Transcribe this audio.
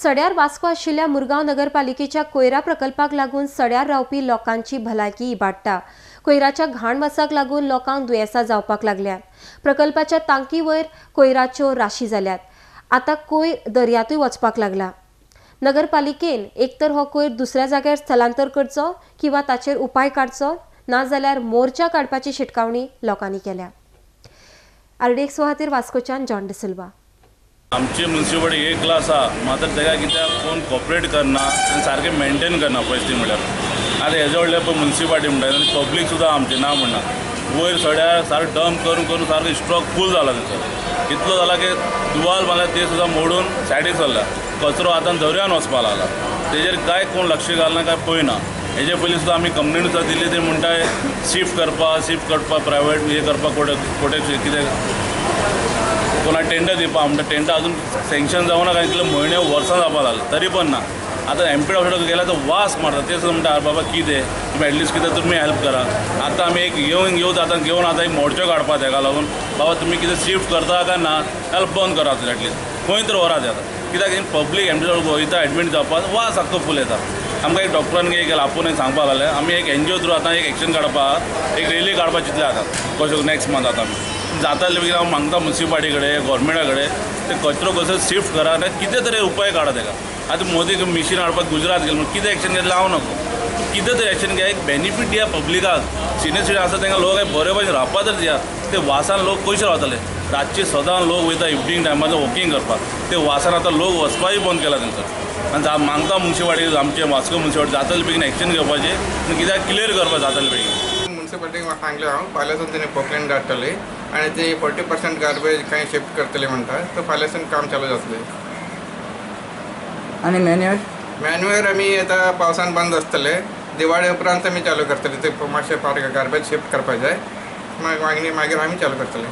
सड्यार वास्को आशिल्ल्या मुरगांव नगरपालिकेच्या कोयरा प्रकल्पाक लागून सड्यार रावपी लोकांची भलायकी इबाडटा. कोयराच्या घाण वासाक लागून लोकांक दुयेंसां जावपाक लागल्यात. प्रकल्पाच्या तांकी वयर कोयराच्यो राशी जाल्यात. आतां कोयर दर्यांतूय वचपाक लागला. नगरपालिकेन एकतर हो कोयर दुसऱ्या जाग्यार स्थलांतर करचो किंवा ताचेर उपाय काडचो, नाजाल्यार मोर्चा काडपाची शिटकावणी लोकांनी केल्या. आरडीएक्स खातीर वास्कोच्यान जॉन डिसिल्वा. आमची म्युन्सिपालिटी एक क्लास आहा, मात्र तेका कित्याक कोण कॉपरेट करना आनी सारकें मेंटेन करना फर्स्ट म्हळ्यार. आतां हेजे व्हडले पळय म्युन्सिपालिटी म्हणटा आनी पब्लीक सुद्दां आमची ना म्हणना. वयर सड्यार सारको डंप करून करून सारको स्ट्रॉक फूल जाला तेंचो. इतलो जाला की दुवाल बांदल्या ते सुद्दां मोडून सायडीक सरला. कचरो आतां दर्यान वचपाक लागला. तेजेर कांय कोण लक्ष घालना, कांय पळयना. हेजे पयलीं सुद्दां आमी कंप्लेन सुद्दां दिली, ते म्हणटाय शिफ्ट करपाक प्रायवेट हे करपाक कोटे कितें कोणा टेंडर दिवपा म्हणटा. टेंडर अजून सँक्शन जावना, काय कितले म्हयने वर्सां जावपाक लागले तरी पण ना. आतां एम पी ऑफिसाक गेल्यार तो वास मारता, ते सुद्दां म्हणटा बाबा कितें तुमी एटलिस्ट कितें तुमी हेल्प करा. आतां आमी एक येवन आतां घेवन आतां एक मोर्चो काडपा तेका लागून, बाबा तुमी कितें शिफ्ट करता काय ना जाल्यार बंद करात एटलिस्ट खंय तर व्हरात. आतां कित्याक पब्लीक एम पी वयता एडमीट जावपाक वास आख्खो फूल येता. आमकां एक डॉक्टरान एक आपोवन एक सांगपाक लागलें, आमी एक एनजीओ थ्रू आतां एक एक्शन काडपाक एक रॅली काडपाक चिंतल्या आतां कशें नेक्स्ट मंथ. आतां आमी जाता बेगीन हांव मागता म्युन्सिपालिटी कडेन गव्हर्मेंटा कडेन ते कचरो कसो शिफ्ट करा आनी कितें तरी उपाय काडा तेका. आतां मोदी मिशीन हाडपाक गुजरात गेले म्हणून कितें एक्शन घेतलें हांव नको, कितें तरी एक्शन घे, एक बेनिफीट दिया पब्लिकाक. सिनियर सिटीजन आसा तांकां लोक बरे भशेन रावपा तरी दिया. ते वासान लोक पयशे रावताले, रातचे सदां लोक वयता इवनींग टायमार वॉकिंग करपाक, ते वासान आतां लोक वचपाकय बंद केला तेंचो. आनी मागता म्युन्सिपालिटी आमचे वास्को म्युन्सिपालिटी जातले बेगीन एक्शन घेवपाचें आनी कित्याक क्लियर करपाक जातले बेगीन. म्युन्सिपालिटीक सांगलें हांव फाल्यांसून तेणी पोकलेन धाडटली आनी ती 40% गार्बेज कांय शिफ्ट करतली म्हणटा, तो फाल्यांसून काम चालू जातलें. आनी मॅन्युअर मॅन्युअर आमी आतां पावसान बंद आसतले, दिवाळे उपरांत आमी चालू करतले. ते मातशें पार्क गार्बेज शिफ्ट करपाक जाय, मागीर आमी चालू करतले.